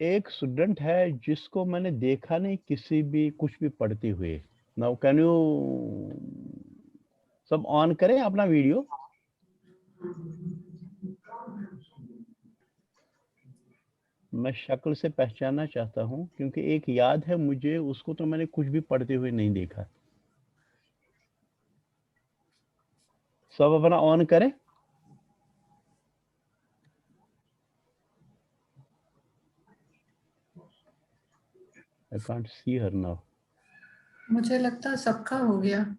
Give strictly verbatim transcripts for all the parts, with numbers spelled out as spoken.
एक स्टूडेंट है जिसको मैंने देखा नहीं किसी भी, कुछ भी पढ़ते हुए। Now can you सब ऑन करें अपना वीडियो? मैं शक्ल से पहचानना चाहता हूँ, क्योंकि एक याद है मुझे, उसको तो मैंने कुछ भी पढ़ते हुए नहीं देखा। सब अपना ऑन करें। I can't see her now. मुझे लगता है सबका हो गया।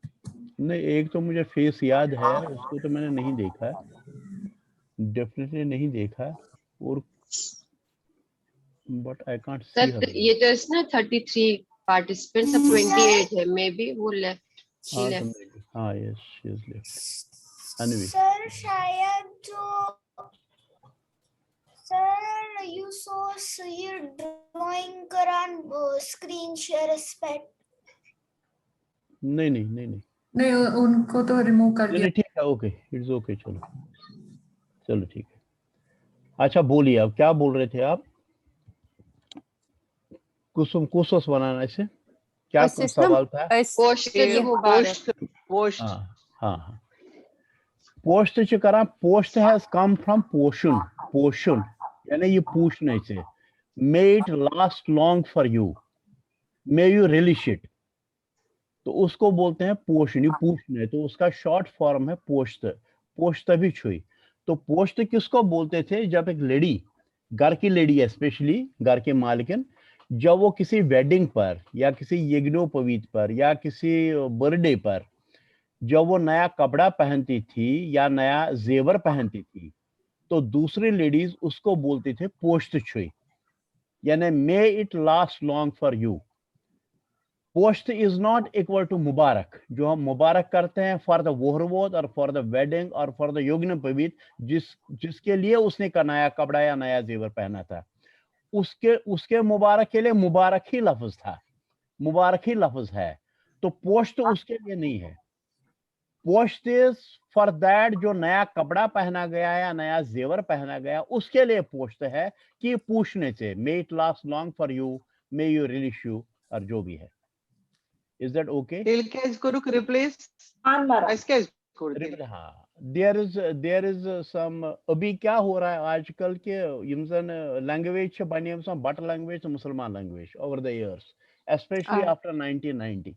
नहीं, एक तो मुझे फेस याद है, उसको तो मैंने नहीं देखा, डेफिनेटली नहीं देखा। और but I can't see sir, her. ये तो इसमें थर्टी थ्री पार्टिसिपेंट्स, अब ट्वेंटी एट है, मे बी वो लेफ्ट, शी हाँ, लेफ्ट। तो मैं- हाँ, yes, she has left. Anyway. Sir, शायद जो सर, you saw ये ड्राइंग करान स्क्रीन शेयर इस पे। नहीं, नहीं, नहीं, नहीं। नहीं, उ- उनको तो रिमूव कर नहीं, दिया। नहीं, ठीक है, ओके, इट्स ओके, चलो, चलो, ठीक है। अच्छा, बोलिए, अब क्या बोल रहे थे आप? कुसुम, कुसुस बनाना इसे, क्या कुसुम, सवाल था? أسۍ پوشت چھِ تہِ مُبارک۔ پوشت۔ हाँ, हाँ, हाँ। पोश्त च करा, पोश्त has come from पोषण, पोषण, यानी ये पूछने से। May it last long for you, may you relish it. तो उसको बोलते हैं पोषण, ये पूछने, तो उसका शॉर्ट फॉर्म है पोश्त, पोश्त भी छुई। तो पोश्त किसको बोलते थे? जब एक लेडी, घर की लेडी स्पेशली, घर के मालकिन, जब वो किसी वेडिंग पर या किसी यज्ञोपवीत पर या किसी बर्थडे पर जब वो नया कपड़ा पहनती थी या नया जेवर पहनती थी, तो दूसरी लेडीज उसको बोलती थी पोश्त छुई, यानी may it last long for you. पोश्त is not equal to मुबारक। जो हम मुबारक करते हैं for the वोहरवोत और for the wedding और for the यज्ञोपवीत, जिस जिसके लिए उसने का नया कपड़ा या नया जेवर पहना था, उसके उसके मुबारक के लिए मुबारक ही लफ्ज था, मुबारक ही लफ्ज है। तो पोश्त उसके लिए नहीं है। पोश्त is for that, जो नया कपड़ा पहना गया या नया जेवर पहना गया, उसके लिए पोश्त है कि पूछने से, may it last long for you, may you relish you, और जो भी है। Is that okay? تیٚلہِ کیٛازِ کوٚرُکھ رِپلیس؟ خان مارا۔ اَسہِ کیٛازِ کوٚر تیٚلہِ؟ हाँ, there is there is some, अभी क्या हो रहा है आजकल के, یِم زَن language چھِ بَنیمٕژ بَٹہٕ language تہٕ مُسلمان language over the years, especially آ۔ after nineteen ninety.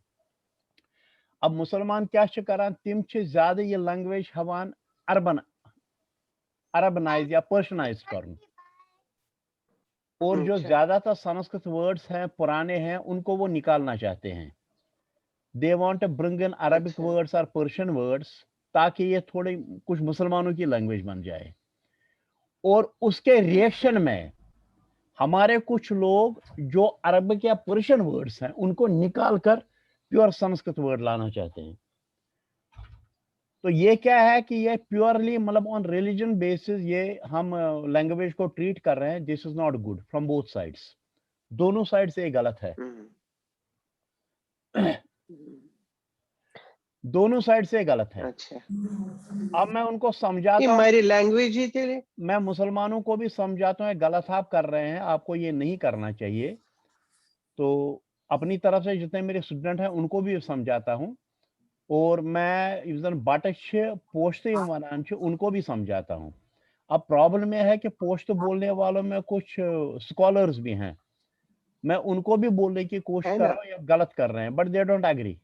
اب مُسلمان کیٛاہ چھِ کران؟ تِم چھِ زیادٕ یہِ language ہٮ۪وان عربن، عربنائز یا پرشنائز کرُن۔ اور جو اچھا۔ زیادہ تر سنسکرت ورڈز ہیں، پرانے ہیں، ان کو وہ نکالنا چاہتے ہیں۔ They want to bring in Arabic اچھا۔ words or Persian words تاکہ یہ تھوڑے کچھ مسلمانوں کی لینگویج بن جائے۔ اور اس کے ریئیکشن میں ہمارے کچھ لوگ جو عربک یا پرشین ورڈز ہیں، ان کو نکال کر پیور سنسکرت ورڈ لانا چاہتے ہیں۔ تو یہ کیا ہے کہ یہ پیورلی، مطلب، آن ریلیجن بیسس یہ ہم لینگویج کو ٹریٹ کر رہے ہیں۔ This is not good from both sides. دونوں سائڈ سے یہ غلط ہے، ہم۔ دونوں سائڈ سے یہ غلط ہے۔ اچھا۔ اب میں ان کو سمجھاتا یہِ ہوں، مَرِ لینگویجی تیٚلہِ۔ میں مسلمانوں کو بھی سمجھاتا ہوں، یہ غلط آپ کر رہے ہیں، آپ کو یہ نہیں کرنا چاہیے۔ تو اپنی طرف سے جتنے میرے اسٹوڈنٹ ہیں، ان کو بھی سمجھاتا ہوں۔ اور میں یُس زَن بَٹہٕ چھِ پوشتہٕ یِم وَنان چھِ، ان کو بھی سمجھاتا ہوں۔ اب پرابلم یہ ہے کہ پوشتہٕ بولنے والوں میں کچھ اسکالرز بھی ہیں، میں ان کو بھی بولنے کی کوشش ہے کر نا؟ رہا ہوں، یہ غلط کر رہے ہیں، but they don't agree.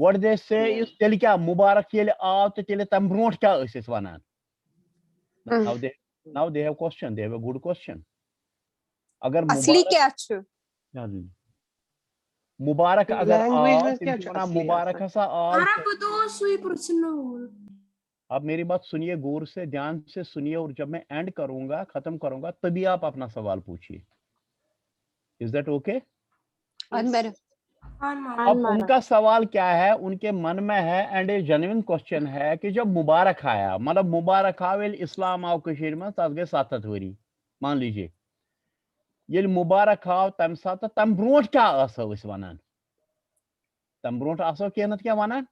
What they say Yeah. is، تیٚلہِ کیٛاہ، مُبارک ییٚلہِ آو تہٕ تیٚلہِ تَمہِ برونٛٹھ کیٛاہ ٲسۍ أسۍ وَنان؟ Now they, now they have question, they have a good question. اگر اصلی مُبارک کیٛاہ چھُ؟ نہ، نہ، نہ۔ مُبارک اگر لینگویج آو، منٛز تِم کیٛاہ چھِ چھُ وَنان اصلی مُبارک آسان؟ ہسا آو۔ عرب دو سوئی پرژھنہٕ۔ آپ میری بات سنیے غور سے، ध्यान से सुनिए، और जब मैं एंड करूंगा، खत्म करूंगा, तभी आप अपना सवाल पूछिए। Is that okay? اَدٕ مےٚ خان مارا۔ اب ان کا سوال کیا ہے؟ ان کے من میں ہے، اینڈ اے جینوین کوشچن ہے کہ جب مبارک آیا، مطلب مبارک آو ییٚلہِ اسلام آو کٔشیٖرِ منٛز، تَتھ گٔے ستھ ہَتھ ؤری، مان لیجیے۔ ییٚلہِ مبارک آو تَمہِ ساتہٕ، تَمہِ برونٛٹھ کیٛاہ ٲسو أسۍ وَنان؟ تَمہِ برونٛٹھ آسو کینٛہہ نَتہٕ کینٛہہ وَنان۔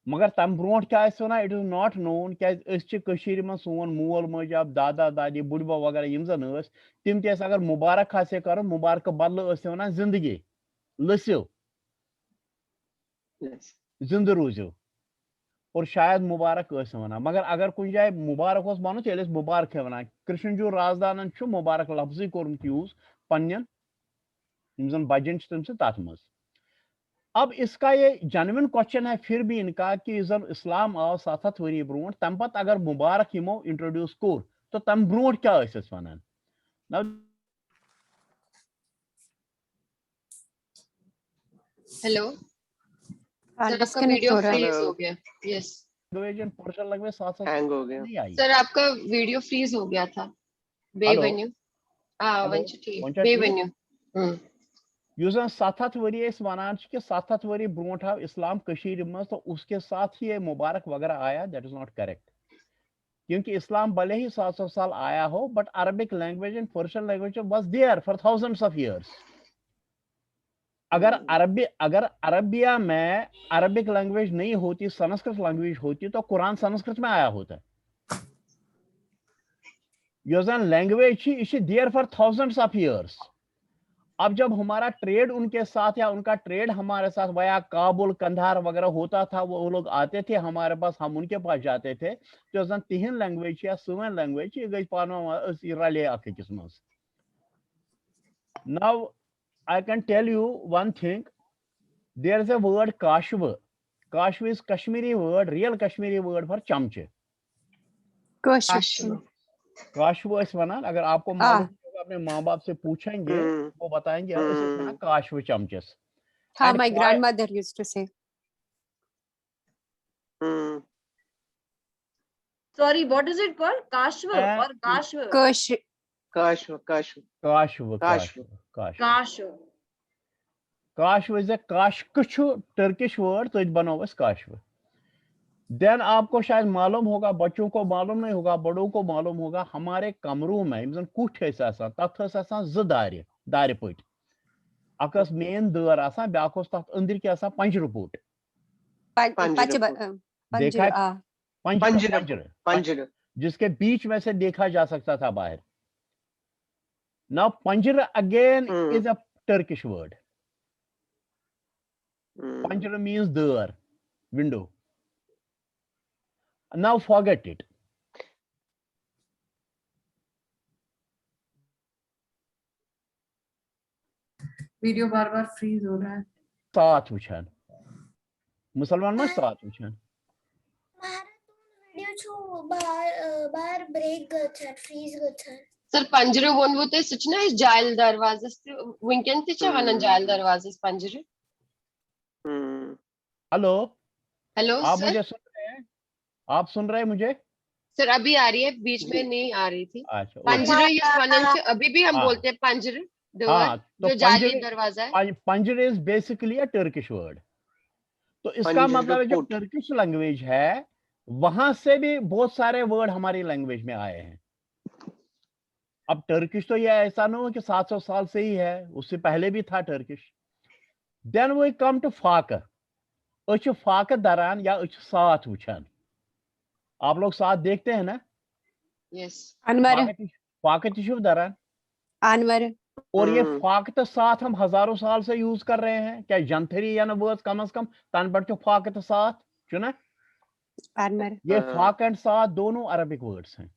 مگر تَمہِ برونٛٹھ کیٛاہ ٲسۍ وَنان، it is not known، کیٛازِ أسۍ چھِ کٔشیٖرِ منٛز، سون مول موج، دادا دادی، بُڈبب وغیرہ یِم زَن ٲسۍ، تِم تہِ ٲسۍ اگر مُبارک آسہِ ہے کَرُن، مُبارکہٕ بدلہٕ ٲسۍ تِم وَنان زِندگی، لٔسِو، زِندٕ روٗزِو۔ اور شاید مُبارک ٲسۍ وَنان، مگر اگر کُنہِ جایہِ مُبارک اوس وَنُن، تیٚلہِ ٲسۍ مُبارکٕے وَنان۔ کرشن جوٗ رازدانن چھُ مُبارک لفظٕے کوٚرمُت use پننٮ۪ن، یِم زَن بَجن چھِ تٔمۍ سٕنٛدۍ تَتھ منٛز۔ اب اس کا یہ جینوئن کوشچن ہے پھر بھی ان کا کہ یُس زَن اسلام آو ستھ ہَتھ ؤری برونٛٹھ، تَمہِ پتہٕ اگر مُبارک یِمو انٹروڈیوس کوٚر، تہٕ تَمہِ برونٛٹھ کیٛاہ ٲسۍ أسۍ وَنان؟ نہ، ہیلو हाँ सर, आपका डिस्कनेक्ट वीडियो हो रहा है। फ्रीज हो गया। Yes language and Persian language ساتھ ساتھ ہینگ ہو گیا۔ نہیں آئی۔ सर, आपका वीडियो फ्रीज हो गया था। बे हेलो। वेन्यू। हाँ, हेलो। वंश ठीक। वंशा बे ठीक? वेन्यू। हम्म। یُس زَن ستھ ہَتھ ؤری أسۍ وَنان چھِ کہِ ستھ ہَتھ ؤری برونٛٹھ آو اسلام کٔشیٖرِ منٛز، تو اس کے ساتھ ہی یہ مبارک وغیرہ آیا، that is not correct۔ کیونکہ اسلام بھلے ہی سات سو سال آیا ہو، but Arabic language and Persian language was there for thousands of years۔ اگر عربی اگر عربیہ میں عربک لینگویج نہیں ہوتی، سنسکرت لینگویج ہوتی، تو قرآن سنسکرت میں آیا ہوتا۔ یۄس زَن لینگویج چھِ، یہِ چھِ there for thousands of years۔ اب جب ہمارا ٹریڈ ان کے ساتھ یا ان کا ٹریڈ ہمارے ساتھ ویا کابل، قندھار وغیرہ ہوتا تھا، وہ لوگ آتے تھے ہمارے پاس، ہم ان کے پاس جاتے تھے، تو یۄس زَن تِہنٛد لینگویج چھِ یا سٲنۍ لینگویج چھِ، یہِ گٔے پانہٕ ؤنۍ، أسۍ یہِ رلے اکھ أکِس منٛز۔ Now I can tell you one thing. There is a word کاشوٕ۔ کاشوٕ is Kashmiri word, real Kashmiri word for چمچہٕ۔ کٲشِر کاشوٕ۔ کاشوٕ ٲسۍ وَنان، اگر آپ کو آ۔ معلوم ہوگا، اپنے ماں باپ سے پوچھیں گے، ہم۔ وہ بتائیں گے، أسۍ ٲسۍ وَنان ہم۔ کاشوٕ چمچس۔ ہاں And my کھا- grandmother used to say. Hum. Sorry, what is it called? Kashva Uh, or Kashva? کٲشِر کاشوٕ کاشوٕ کاشوٕ، کاشوٕ۔ کاشوٕ، کاشوٕ۔ Kashva. کاشوٕ is a کاشکہٕ چھُ Turkish word، تٔتھۍ بنوو أسۍ کاشوٕ۔ Then آپ کو شاید معلوم ہوگا، بچوں کو معلوم نہیں ہوگا، بڑوں کو معلوم ہوگا، ہمارے کمروں میں یِم زَن کُٹھۍ ٲسۍ آسان، تَتھ ٲسۍ آسان زٕ دارِ، دارِ پٔٹۍ۔ اکھ ٲس مین دٲر آسان، بیٛاکھ اوس تَتھ أنٛدرۍ کِنۍ آسان پنجرٕ پوٚٹ۔ پچہِ پنجرٕ پچہِ پوٚٹ۔ ب- پنجرٕ دیکھا آ۔ پنجرٕ، پنجرٕ۔ پنجرٕ، پنجرٕ۔ جس کے بیچ میں سے دیکھا جا سکتا تھا باہر۔ Now پنجرٕ again Hmm. is a Turkish word. Hmm. پنجرٕ means دٲر، window. Now forget it. Video बार बार फ्रीज हो रहा है। ساتھ وٕچھان۔ مُسلمان ما چھِ ساتھ وٕچھان؟ مہرا، تُہُنٛد ویٖڈیو چھُ بار بار بریک گژھان، فریز گژھان۔ سر، پنجرٕ ووٚنوٕ تۄہہِ، سُہ چھُنہ أسۍ جالہِ دروازس تہِ وٕنکیٚن تہِ چھِ ونان ہم۔ جالہِ دروازس پنجرٕ؟ ہم۔ ہیلو، ہیلو آپ سر۔ مجھے سن رہے ہیں؟ آپ سن رہے ہیں مجھے؟ سر، ابھی آ رہی ہے، بیچ میں نہیں آ رہی تھی۔ اچھا، okay۔ پنجرٕ یُس ونان چھِ، ابھی بھی ہم ہاں۔ بولتے ہیں پنجرٕ، دٲر، ہاں، تو جو جالی پنجرٕ، دروازہ ہے۔ پن- پنجرٕ is basically a Turkish word. تو اس کا پنجرٕ مطلب ہے جو پوٚٹ۔ ٹرکش لینگویج ہے، وہاں سے بھی بہت سارے ورڈ ہماری لینگویج میں آئے ہیں۔ اب ٹرکش تو یہ ایسا نہ ہو کہ سات سو سال سے ہی ہے، اس سے پہلے بھی تھا Turkish. Then we come to فاقہ۔ أسۍ چھِ فاقہ دران یا أسۍ چھِ ساتھ وٕچھان۔ آپ لوگ ساتھ دیکھتے ہیں نا؟ یس۔ انور فاقہ تہِ، فاقہ تہِ چھِو دران۔ انور اور یہ ہم۔ فاقہ تہٕ ساتھ ہم ہزاروں سال سے یوز کر رہے ہیں، کیا جنتھری یا نہ وٲژ کم از کم، تن پٮ۪ٹھ چھُ فاقہ تہٕ ساتھ، چھُنہ؟ انور یہ ہاں۔ فاقہ اینڈ ساتھ دونوں عربک ورڈز ہیں۔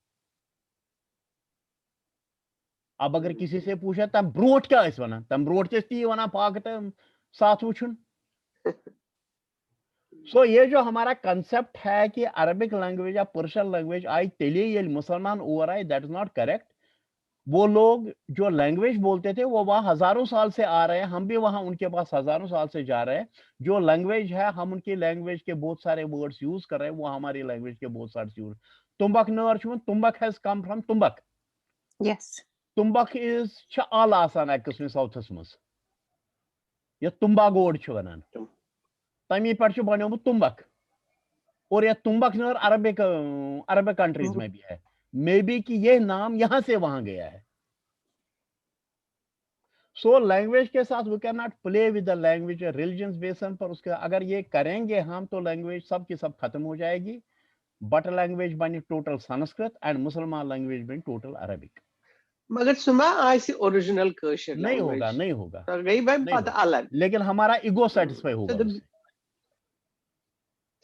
اب اگر کسی سے پوچھا تم برونٹھ کیا ٲسۍ ونان، تم برونٹھ تہِ ٲسۍ تی ونان فاقہ تہٕ ساتھ وٕچھُن۔ سو یہ جو ہمارا کنسپٹ ہے کہ عربک لینگویج یا پرشین لینگویج آئی تیلے ییٚلہِ مسلمان اور آئے، that is not correct۔ وہ لوگ جو لینگویج بولتے تھے وہ وہاں ہزاروں سال سے آ رہے ہیں، ہم بھی وہاں ان کے پاس ہزاروں سال سے جا رہے ہیں۔ جو لینگویج ہے ہم ان کی لینگویج کے بہت سارے ورڈز یوز کر رہے ہیں، وہ ہماری لینگویج کے بہت سارے ورڈ۔ تمبک نٲر چھُ وۄنۍ، تمبک has come from تمبک۔ یس تمبک از چھِ ال آسان اکہِ قٕسمہِ ساؤتھس منٛز۔ یتھ تمبا گوڈ چھِ ونان۔ تم- تمی پٮ۪ٹھ چھُ بنیومُت تمبک۔ اور یہ تمبک نٲر عربک، عربک کنٹریز میں بھی ہے۔ مے بی کہ یہ نام یہاں سے وہاں گیا ہے۔ So language کے ساتھ we cannot play with the language religions basis پر اس کے اگر یہ کریں گے ہم تو لینگویج سب کی سب ختم ہو جائے گی. بٹ لینگویج بنی ٹوٹل سنسکرت اینڈ مسلمان لینگویج بنی ٹوٹل عربک. مگر سُہ ما آسہِ اوریجنل کٲشِر نہیں ہوگا لینگویج؟ نہیں ہوگا. سۄ گٔے وۄنۍ نہیں پتہٕ ہوگا. الگ. لیکن ہمارا ایگو سیٹسفائی ہوگا تو اس سے.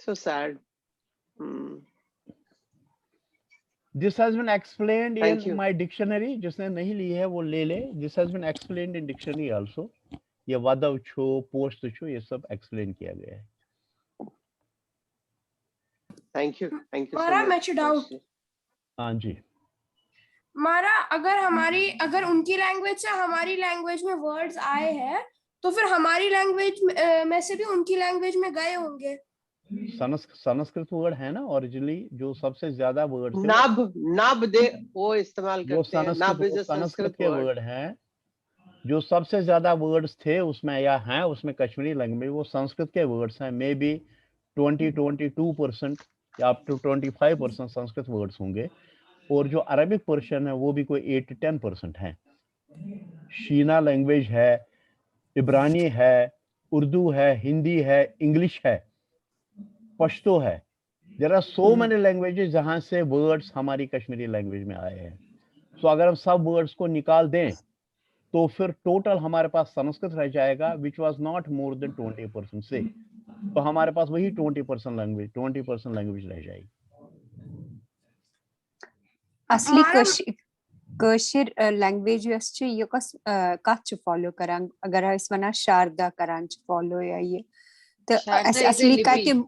سو sad. This has been explained Thank in you. my dictionary. جس نے نہیں لی ہے وہ لے لے. This has been explained in dictionary also. یہ ودو چھو پوشت چھو یہ سب ایکسپلین کیا گیا ہے. تھینک یو تھینک یو مارا، مےٚ چھُ ڈاؤٹ. ہاں جی. مارا، اگر ہماری اگر ان کی لینگویج سے ہماری لینگویج میں ورڈز آئے ہیں تو پھر ہماری لینگویج میں سے بھی ان کی لینگویج میں گئے ہوں گے. سنسکرت سنسکرت ورڈ ہے نا اوریجنلی جو سب سے زیادہ ورڈ تھے نب نب دے وہ استعمال جو کرتے ہیں. سنسکرت نب از اے وہ سنسکرت سنسکرت کے ورڈ. ورڈ ہیں جو سب سے زیادہ ورڈز تھے اس میں یا ہیں اس میں کشمیری لینگویج وہ سنسکرت کے ورڈز ہیں. Maybe twenty twenty two percent یا up to twenty five percent Sanskrit words ہوں گے اور جو عربک پرشین ہے وہ بھی کوئی ایٹ ٹو ٹین پرسینٹ ہیں. شینا لینگویج ہے، عبرانی ہے، اردو ہے، ہندی ہے، انگلش ہے، پشتو ہے. There are so many languages جہاں سے ورڈز ہماری کشمیری لینگویج میں آئے ہیں. سو اگر ہم سب ورڈز کو نکال دیں تو پھر ٹوٹل ہمارے پاس سنسکرت رہ جائے گا which was not more than twenty percent سے. تو ہمارے پاس وہی twenty percent language twenty percent language رہ جائے گی. اصلی مارا، کٲش- کٲشِر لینگویج یۄس چھِ یہِ کۄس آ، کتھ چھِ فالو کران؟ اگر أسۍ ونان شاردا کران چھِ فالو یا یہِ تہٕ شاردا اَسہِ is a اصلی لِپی. کتہِ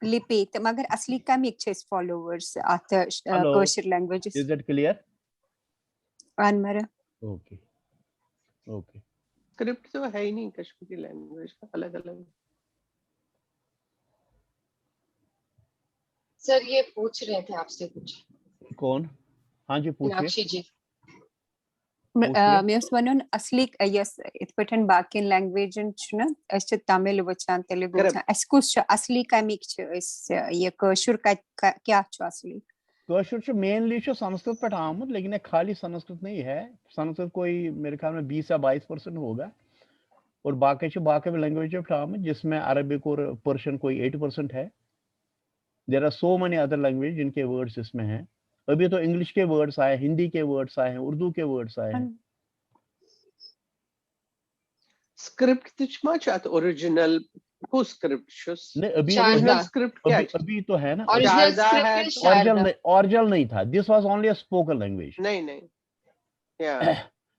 لِپی تہٕ مگر اصلی کمیِکۍ چھِ أسۍ فالوورز اتھ آ، Hello. Koshur languages? Is it clear? انمرا. Okay. Okay. اسکرپٹ تو ہے ہی نہیں کشمیری لینگویج کا الگ الگ. سر، یہ پوچھ رہے تھے آپ سے کچھ. کون؟ ہاں جی پوچھیے. میناکشی جی. م- پوچھیے. آ، مےٚ اوس وَنُن اصلی یۄس یِتھ پٲٹھۍ باقین لینگویجن چھُنہٕ أسۍ چھِ تمل وٕچھان تیلگو Correct. وٕچھان اَسہِ کُس چھُ اصلی کمیِکۍ چھِ أسۍ یہِ کٲشُر کتہِ ک- کیٛاہ چھُ اصلی؟ کٲشُر چھُ مینلی چھُ سنسکرت پٮ۪ٹھ آمُت لیکن یہ خالی سنسکرت نہیں ہے. سنسکرت کوئی میرے خیال میں بیس یا بائیس پرسینٹ ہوگا اور باقی چھِ باقی بھی لینگویج پٮ۪ٹھ آمٕتۍ جس میں عربک اور پرشین کوئی ایٹ پرسینٹ ہے. There are so many other language جن کے ورڈز اس میں ہیں. ابھی تو انگلش کے ورڈز آئے، ہندی کے ورڈز آئے ہیں، اردو کے ورڈز آئے ہیں. اسکرپٹ تہِ چھُ ما چھُ اتھ اوریجنل؟ کُس اسکرپٹ چھُس؟ نہیں ابھی شاردا. اوریجنل اسکرپٹ کیا ابھی چھُ؟ ابھی تو ہے نا. اوریجنل شاردا اسکرپٹ ہے. Is original Sharada. نہیں اوریجنل نہیں تھا. This was only a spoken language. نہیں نہیں.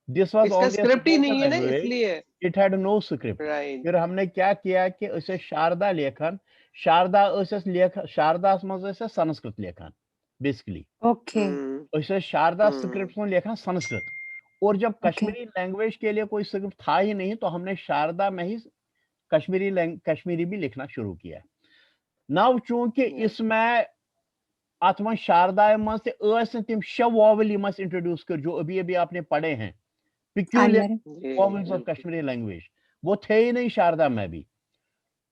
This was اس کا only a اسکرپٹ ہی نہیں ہے نا اس language. لیے. It had no script. Right. پھر ہم نے کیا کیا کہ اسے شاردا لیکھن، شاردا ٲسۍ أسۍ لیکھ شارداہس منٛز ٲسۍ أسۍ سنسکرت لیکھان بیسکلی. اوکے. أسۍ ٲسۍ شاردا ہم. اسکرپٹس منٛز لیکھان سنسکرت. اور جب اوکے. کشمیری لینگویج کے لیے کوئی اسکرپٹ تھا ہی نہیں تو ہم نے شاردا میں ہی کشمیری لینگ کشمیری بھی لکھنا شروع کیا. ناو چونکہ یس. اس میں اتھ منٛز شاردا منٛز تہِ ٲسۍ نہٕ تِم شےٚ واول یِم اسہِ انٹروڈیوس کٔر جو ابھی ابھی آپ نے پڑھے ہیں. پیکیولر انمرا. جی واولز آف بالکل. کشمیری لینگویج وہ تھے ہی نہیں شاردا میں بھی.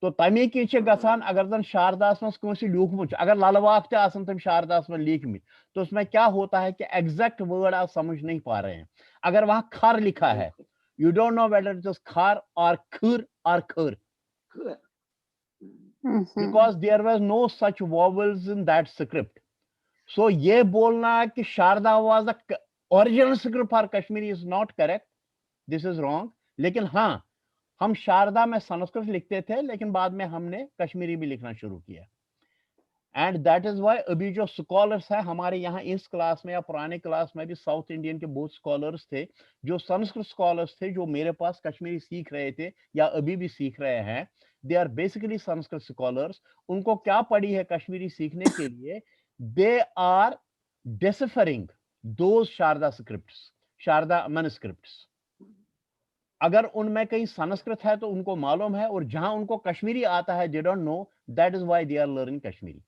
تو تمے کِنۍ چھِ گژھان اگر زن شارداہس منٛز کٲنٛسہِ لیوٗکھمُت چھُ اگر للہٕ واکھ تہِ آسن تٔمۍ شارداہس منٛز لیٖکھمٕتۍ تو اس میں کیا ہوتا ہے کہ ایگزیکٹ ورڈ آپ سمجھ نہیں پا رہے ہیں. اگر وہاں کھر لکھا ہے you don't know whether it is کھر اور کھر اور کھر. مہم. Because there was no such vowels in that script. So یہ بولنا کہ Sharda was the original script for Kashmiri is not correct. This is wrong. لیکن ہاں ہم شاردا میں سنسکرت لکھتے تھے لیکن بعد میں ہم نے کشمیری بھی لکھنا شروع کیا. اینڈ دیٹ از وائی ابھی جو اسکالرس ہیں ہمارے یہاں اس کلاس میں یا پرانے کلاس میں بھی ساؤتھ انڈین کے بہت اسکالرس تھے جو سنسکرت اسکالرس تھے جو میرے پاس کشمیری سیکھ رہے تھے یا ابھی بھی سیکھ رہے ہیں. They are basically Sanskrit scholars. ان کو کیا پڑی ہے کشمیری سیکھنے کے لیے؟ They are deciphering those Sharda scripts Sharda manuscripts. اگر ان میں کہیں سنسکرت ہے تو ان کو معلوم ہے اور جہاں ان کو کشمیری آتا ہے they don't know, that is why they are learning Kashmiri.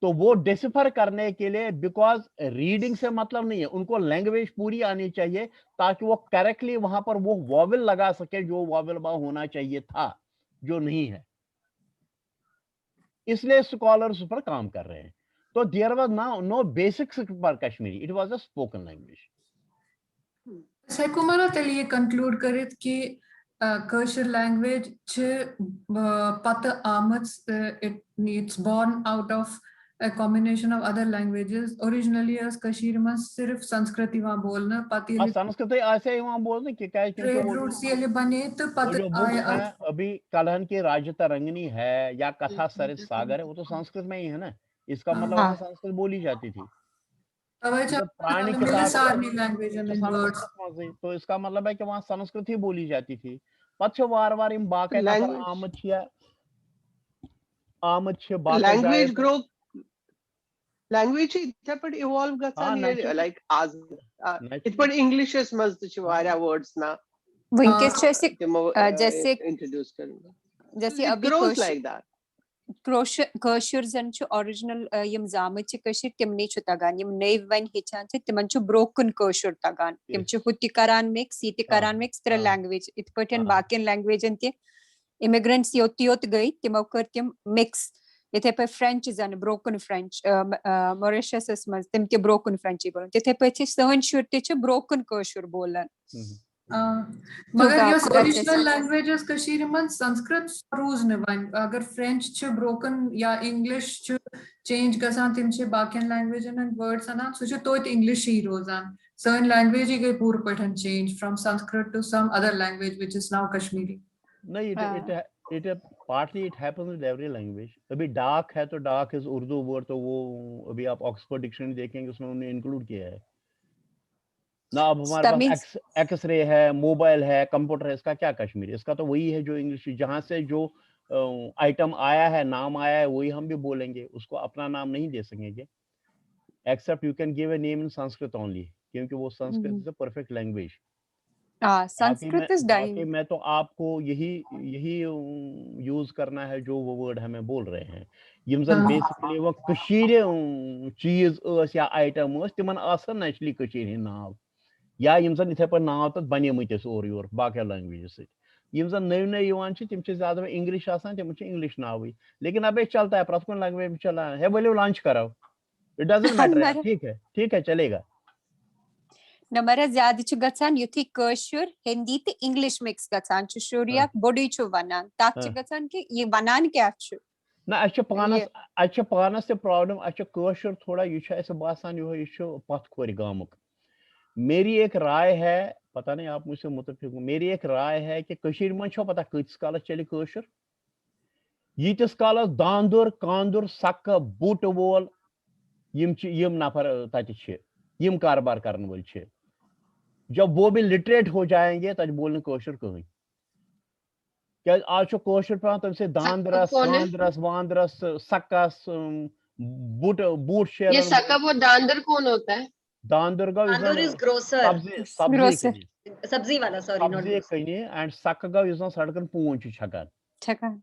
تو وہ ڈیسیفر کرنے کے لیے بیکاز ریڈنگ سے مطلب نہیں ہے ان کو لینگویج پوری آنی چاہیے تاکہ وہ کریکٹلی وہاں پر وہ واول لگا سکے جو واول وہاں ہونا چاہیے تھا جو نہیں ہے. اس لیے اسکالرس پر کام کر رہے ہیں. تو there was no no basic for Kashmiri, it was a spoken language. أسۍ ہٮ۪کو ما تیٚلہِ یہِ کنکلوٗڈ کٔرِتھ کہِ آ، کٲشِر لینگویج چھِ آ، پتہٕ آمٕژ، آ، it it's born out of a combination of other languages. Originally ٲس کٔشیٖرِ منٛز صرف سنسکرت یِوان بولنہٕ، پتہٕ آ، ییٚلہِ سنسکرت آسہِ ہے یِوان بولنہٕ کہِ کیازِ کہِ ٹریڈ روٹس ییٚلہِ بنے تہٕ پتہٕ جو بکس آیہِ ہیں ابھی کلہن کی راجتا رنگنی ہے یا کتھا سرت ساگر ہے، وہ تو سنسکرت میں ہی ہے نا. اس کا مطلب ہاں۔ ہے سنسکرت بولی جاتی تھی. توے چھِ مطلب پرانہِ مِلہِ کتاب سارنٕے لینگویجن ہٕنٛدۍ سنسکرت وٲڈس۔ منٛزٕے. تو اس کا مطلب ہے کہ وہاں سنسکرت ہی بولی جاتی تھی. پتہٕ چھِ وارٕ وارٕ یِم باقٕے نفر لینگویج آمٕتۍ چھِ یا آمٕتۍ چھِ باقٕے لینگویج جایو پٮ۪ٹھ. گرو لینگویج چھِ یِتھے پٲٹھۍ اِوالو گژھان آ، نہ ییٚلہِ چھِ. لایک آز آ، نہ چھِ. یِتھ پٲٹھۍ انگلشس منٛز تہِ چھِ واریاہ وٲڈس نا وٕنکیٚس چھِ أسۍ تِمو آ، جیسے انٹروڈیوس کٔرمٕتۍ. جیسے It ابھی grows کٲشِر like that. کٲشُر کٲشُر زن چھُ آرجنل یِم زامٕتۍ چھِ کٔشیٖرِ تِمنٕے چھُ تگان، یِم نٔوۍ وۄنۍ ہیٚچھان چھِ تِمن چھُ برٛوکٕن کٲشُر تگان، تِم Yes. چھِ ہُہ تہِ کران مِکس، یہِ تہِ آ، کران مِکس، ترٛےٚ آ، لینگویج یِتھ پٲٹھۍ آ. باقین لینگویجن تہِ اِمِگرنٹس یوٚت تہِ یوٚت گٔے تِمو کٔر تِم مِکس، یِتھے پٲٹھۍ فرینچ زن برٛوکٕن فرینچ، موریشسس منٛز تِم تہِ برٛوکٕن فرینچی بولان، تِتھے پٲٹھۍ چھِ سٲنۍ شُرۍ تہِ چھِ برٛوکٕن کٲشُر بولان۔ مہم. آ، مگر گوٚو یۄس خۄدایَس اوریجنل حوالہٕ۔ لینگویج ٲس کٔشیٖرِ منٛز سنسکرت، سۄ روٗز نہٕ وۄنۍ۔ اگر فرینچ چھِ برٛوکٕن یا انگلش چھُ چینج گژھان، تِم چھِ باقین لینگویجن ہٕنٛدۍ وٲڈس انان، سُہ چھُ توتہِ انگلشٕے روزان۔ سٲنۍ لینگویجٕے گٔے پوٗرٕ پٲٹھۍ change from Sanskrit to some other language which is now Kashmiri. نہیں، it ہاں۔ it it partly it happens with every language. ابھی ڈاک ہے تو ڈاک از اردو ورڈ، تو وہ ابھی آپ آکسفورڈ ڈکشنری دیکھیں گے، اس میں انہوں نے انکلوڈ کیا ہے نا. اب ہمارے پاس تمیز ایکس ایکس رے ہے، موبائل ہے، کمپیوٹر ہے، اس کا کیا کشمیری؟ اس کا تو وہی ہے جو انگلش، جہاں سے جو آئٹم آیا ہے، نام آیا ہے، وہی ہم بھی بولیں گے، اس کو اپنا نام نہیں دے سکیں گے. Except you can give a name in Sanskrit only, کیونکہ وہ سنسکرت ہم۔ از اے پرفیکٹ لینگویج. آ، باقی میں سنسکرت از باقی ڈائنگ۔ میں تو آپ کو یہی یہی یوز کرنا ہے جو وہ ورڈ ہمیں بول رہے ہیں. یِم زَن ہاں۔ بیسکلی وۄنۍ کٔشیٖرِ چیٖز ٲسۍ یا آیٹم ٲسۍ، تِمن آسن نیچرلی کٔشیٖرِ ہِنٛدۍ ناو، یا یِم زَن یِتھے پٲٹھۍ ناو تَتھ بَنیمٕتۍ ٲسۍ اورٕ یور باقیو لینگویجو سۭتۍ. یِم زَن نٔوۍ نٔوۍ یِوان چھِ، تِم چھِ زیادٕ وۄنۍ انگلش آسان، تِمن چھِ انگلش ناوٕے. لیکن اب یہ چلتا ہے، پرٛٮ۪تھ کُنہِ لینگویج چھِ چلان، ہے ؤلِو لنچ کرو، it doesn't matter. مگر ٹھیٖک ہے، ٹھیٖک ہے، چلے گا. نہ، مگر زیادٕ چھُ گژھان یُتھُے کٲشُر، ہِندی تہٕ انگلش مِکس گژھان چھُ، شُر یا ہاں۔ بوٚڑُے چھُ وَنان، تَتھ چھِ ہاں۔ گژھان کہِ یہِ وَنان کیٛاہ چھُ؟ نہ، اَسہِ چھِ پانَس یہِ اَسہِ چھِ پانَس تہِ پرابلم، اَسہِ چھِ کٲشُر تھوڑا، یہِ چھُ اَسہِ باسان یِہوٚے، یہِ چھُ پَتھ کھورِ گامُک. میری ایک رائے ہے، پتہ نہیں آپ مجھ سے متفق ہو، میری ایک رائے ہے کہ کٔشیٖرِ منٛز چھو پتہ کۭتِس کالَس چلہِ کٲشُر؟ ییٖتِس کالَس داندُر، کاندُر، سَکہٕ، بُٹ وول، یِم چھِ، یِم نفر تَتہِ چھِ، یِم کاربار کرن وٲلۍ چھِ، جب وہ بھی لٹریٹ ہو جائیں گے، تَتہِ بولہِ نہٕ کٲشُر کٕہٕنۍ. کیازِ آز چھُ کٲشُر پٮ۪وان تٔمۍ سٕے داندرس، کون ہے؟ واندرس، واندرس، سَکس، اۭں، بُٹ، بوٗٹ یہ شیرن. سکب اور داندر کون ہوتا ہے؟ داندُر گوٚو یُس داندُر زن is grocer. سبزی، سبزی Grocer. کٕنہِ. سبزی والا، سوری، ناٹ سبزی کٕنہِ and سَکہٕ گوٚو یُس زن سڑکن پوٗنۍ چھُ چھکان. چھکان۔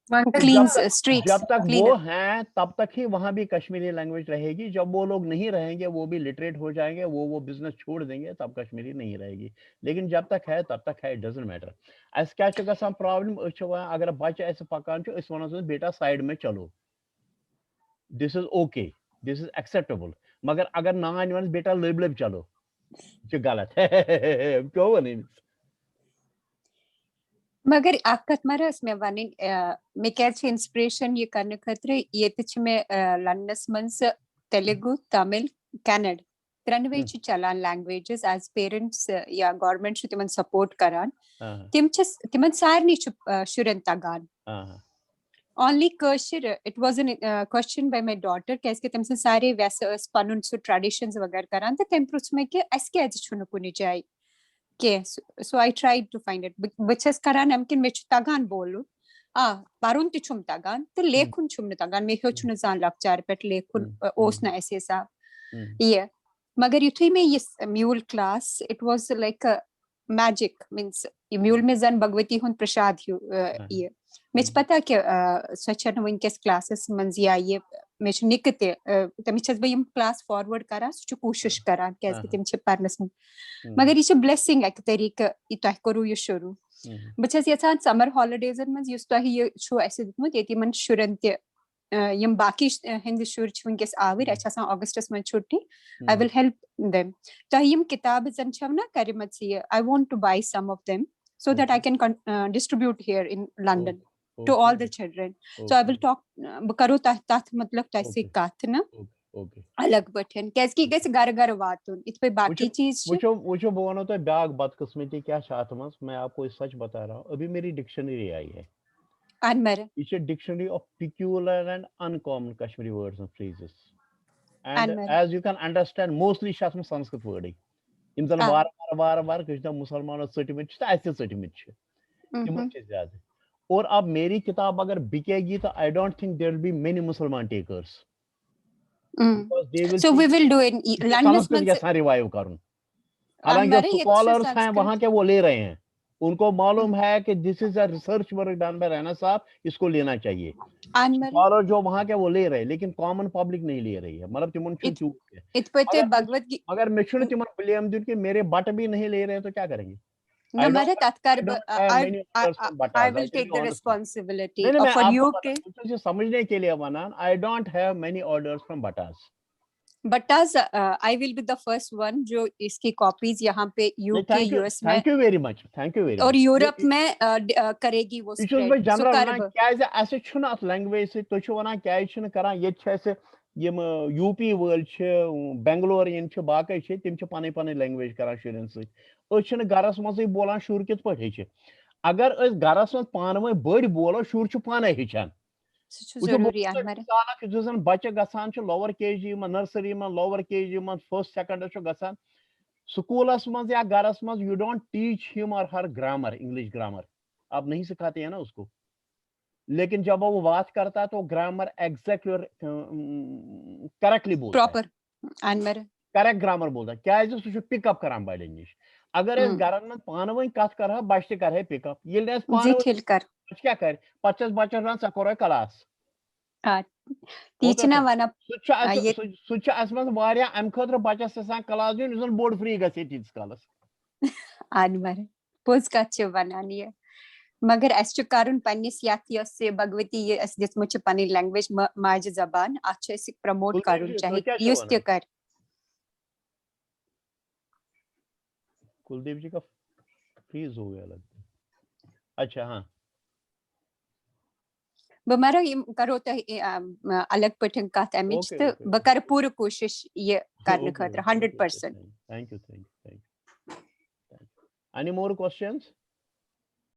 وۄنۍ جب Cleans, تک streets, جب تک cleaner. وہ ہیں، تب تک ہی وہاں بھی کشمیری لینگویج رہے گی. جب وہ لوگ نہیں رہیں گے، وہ بھی لٹریٹ ہو جائیں گے، وہ وہ بزنس چھوڑ دیں گے، تب کشمیری نہیں رہے گی. لیکن جب تک ہے، تب تک ہے، it doesn't matter. اَسہِ کیٛاہ چھُ گژھان پرابلم؟ أسۍ چھِ وَنان، اگر بچہِ اَسہِ پکان چھُ، أسۍ وَنان چھِس، بیٹا سایڈ میں چلو، this is okay, this is acceptable. مگر اگر نانۍ وَنس، بیٹا لٔبۍ لٔبۍ چلو، یہِ چھُ غلط. کیٛاہ وَنہٕ أمِس؟ مگر اکھ کتھ ما ٲس مےٚ ونٕنۍ، آ، مےٚ کیازِ چھِ انسپریشن یہِ کرنہٕ خٲطرٕ، ییٚتہِ چھِ مےٚ، آ، لندنس منٛز تیلگو، تامل، کنڑ، ترٛٮ۪نوَے ہم۔ چھِ چلان لینگویجز ایز پیرنٹس، یا گورمنٹ چھُ تِمن سپورٹ کران. آ، تِم چھِ س-، تِمن سارنٕے چھُ، آ، شُرٮ۪ن تگان. آ، Only Koshur, it was an, uh, question by my daughter، کیازِ کہِ تٔمۍ سٕنٛز سارے ویسہٕ ٲسۍ پنُن سُہ ٹریڈیشنز وغٲرٕ کران، تہٕ تٔمۍ پرُژھ مےٚ کہِ اَسہِ کیازِ چھُنہٕ کُنہِ جایہِ کینٛہہ۔ So, so I tried to find it. بہٕ، بہٕ چھَس کران اَمہِ کِنۍ مےٚ چھُ تَگان بولُن۔ آ، پَرُن تہِ چھُم تَگان تہٕ لیکھُن چھُم نہٕ تَگان۔ مےٚ ہیوٚچھ نہٕ زانٛہہ لۄکچارٕ پٮ۪ٹھ لیکھُن، ہُم، ٲ، اوس ہُم۔ نہٕ اَسہِ حِساب۔ ہُم۔ یہِ، مگر یُتھُے مےٚ یہِ س-، میوٗل class, it was like a magic, means یہِ میوٗل مےٚ زَن بھگوتی ہُنٛد پرٛشاد ہیوٗ، ٲ، اہن۔ یہِ۔ مےٚ چھِ پَتہ کہِ، ٲ، سۄ چھَنہٕ وٕنۍکٮ۪س کلاسَس منٛز یا یہِ، مےٚ چھُ نِکہٕ تہِ، ٲ، تٔمِس چھَس بہٕ یِم class forward کران، سُہ چھُ کوٗشِش کران، کیازِ کہِ اہن۔ تِم چھِ پَرنَس منٛز۔ ہُم۔ مگر یہِ چھِ blessing اَکہِ طریٖقہٕ، یہِ تۄہہِ کوٚروٕ یہِ شروٗع۔ ہُم۔ بہٕ چھَس یَژھان summer holidays-ن منٛز یُس تۄہہِ یہِ چھُو اَسہِ دیُتمُت، ییٚتہِ یِمَن شُرٮ۪ن تہِ، ٲ، یِم باقٕے ش-، ٲ، ہِنٛدِ شُرۍ چھِ وٕنۍکٮ۪س آوٕرۍ، ہُم۔ اَسہِ چھِ آسان August-س منٛز چھُٹی، I ہُم۔ will help them. تۄہہِ یِم کِتابہٕ زَن چھَو نا کَرِمَژٕ یہِ, I want to buy some of them so that I can con- uh, distribute here in London to all the children. So I will talk, بہٕ کَرو تَتھ تَتھ مُتعلِق تۄہہِ سۭتۍ کَتھ نا اوکے الگ پٲٹھۍ, کیازِ کہِ یہِ گژھِ گرٕ گرٕ واتُن. یِتھ پٲٹھۍ باقٕے چیٖز چھِ. وٕچھو وٕچھو بہٕ وَنو تۄہہِ بیٛاکھ بدقٕسمتی کیٛاہ چھِ اَتھ منٛز. میں آپ کو سچ بتا رہا ہوں, ابھی میری ڈکشنری آئی ہے. اَنمَرٕ. یہ چھِ dictionary of peculiar and uncommon Kashmiri words and phrases. And اَنمَرٕ. As you can understand, mostly چھِ اَتھ منٛز سنسکرت وٲرڈٕے, یِم زَن آ. وارٕ وارٕ وارٕ وارٕ کٲشِر مُسلمانو ژٔٹمٕتۍ چھِ تہٕ اَسہِ تہِ ژٔٹمٕتۍ چھِ. تِمو مہم. چھِ زیادٕ. اور اب میری کتاب اگر بکے گی تو I don't think there will be many Musliman takers. مم. Because they will So think we will do in یہ لندنس سنسکرت منٛز. یژھان ریوائیو کرُن. حالانکہ اَنمَرٕ ییٚتہِ چھُ سکالرز ہیں سنسکرت. وہاں کے وہ لے رہے ہیں, ان کو معلوم ہے کہ this is a research work done by Raina صاحب, اس کو لینا چاہیے. اَنمَرٕ. سکالر جو وہاں کے وہ لے رہے ہیں لیکن کامن پبلک نہیں لے رہی ہے, مطلب تِمن چھُنہٕ یِتھ- تیوٗت کینٛہہ. یِتھ پٲٹھۍ تۄہہِ مگر بھگوت گی- اگر مےٚ چھُنہٕ تِمن بلیم دیُن کہِ میرے بٹ بھی نہیں لے رہے ہیں تو کیا کریں گے؟ نہ I don't مگر تتھ کر I بہٕ don't have I many I orders from Bhatta, I I'll will tell take you the honestly. responsibility نہیں, نہیں, میں for آپ you کو کہ بتا- مجھے سمجھنے کے لیے ونان, I don't have many orders from Bhattas. Bhattas, uh, I will be the first one جو اس کی کاپیز یہاں پہ یو کے یو ایس میں Thank you very much, thank you very much. اور یورپ میں کرے گی وہ. یہ چھُس بہٕ جنرل ونان کیازِ اسہِ چھُنہٕ اتھ لینگویج سۭتۍ, تُہۍ چھِو ونان کیازِ چھِنہٕ کران, ییٚتہِ چھِ اسہِ یِم یو پی وٲلۍ چھِ, بنگلورین چھِ, باقٕے چھِ, تِم چھِ پنٕنۍ پنٕنۍ لینگویج کران شُرٮ۪ن سۭتۍ. أسۍ چھِنہٕ گرس منٛزٕے بولان, شُر کِتھ پٲٹھۍ ہیٚچھِ؟ اگر أسۍ گرس منٛز پانہٕ ؤنۍ بٔڑۍ بولو, شُر چھُ پانے ہیٚچھان. سُہ چھُ وٕچھِو، بہٕ ضروٗری وَنہٕ اَنمَرٕ. مثالَکھ یُس زَن بَچہٕ گژھان چھُ lower K G منٛز, nursery منٛز, lower K G منٛز, first second چھُ گژھان, سکوٗلَس منٛز یا گَرَس منٛز, you don't teach him or her grammar, English grammar. آپ نہیں سکھاتے ہیں نا اس کو. لیکن جب وہ بات کرتا ہے تو گرامر ایگزیکٹلی کریکٹلی بولتا ہے. پراپر اَنمَرٕ. کریکٹ گرامر بولتا ہے, کیازِ سُہ چھُ پِک اپ کران بَڑٮ۪ن نِش. اگر أسۍ اۭں. گرن منٛز پانہٕ ؤنۍ کتھ کرہو, بچہِ تہِ کرہے پِک اپ. ییٚلہِ نہٕ اَسہِ پانہٕ زِٹھۍ ؤنۍ ییٚلہِ کر بچہِ کیٛاہ کرِ؟ پتہٕ چھِ اَسہِ بچس ونان, ژےٚ کوٚرے کلاس. آ، تی چھِ نہ وَنان. سُہ تہِ چھُ آ، اَسہِ, یہِ سُہ, سُہ تہِ چھُ اَسہِ منٛز واریاہ اَمہِ خٲطرٕ بَچَس آسان کلاس دیُن, یُس زَن بوٚڑ فری گژھِ ہے تیٖتِس کالَس. اَنمَر، پوٚز کَتھ چھِ وَنان یہِ. مگر اَسہِ چھُ کَرُن پنٛنِس یَتھ، یۄس یہِ بھگؤتی یہِ اَسہِ دِژمٕژ چھِ پَنٕنۍ لینگویج، مٲ-، ماجہِ زبان، اَتھ چھُ اَسہِ پرٛموٹ کُلدیپ کَرُن، جی، تُہۍ چاہے کیٛاہ چھِو یُس تہِ وَنان؟ کَرِ. कुलदीप जी का फ्रीज हो गया लगता है. अच्छा, हाँ. بہٕ مَرو، یِم کَرو تۄہہِ، اے، آ، الگ پٲٹھۍ کَتھ اَمِچ، Okay, تہٕ okay, بہٕ کَرٕ پوٗرٕ کوٗشِش یہِ کَرنہٕ Okay, خٲطرٕ، okay, hundred okay, percent. Thank you, thank you, thank you. Any more questions?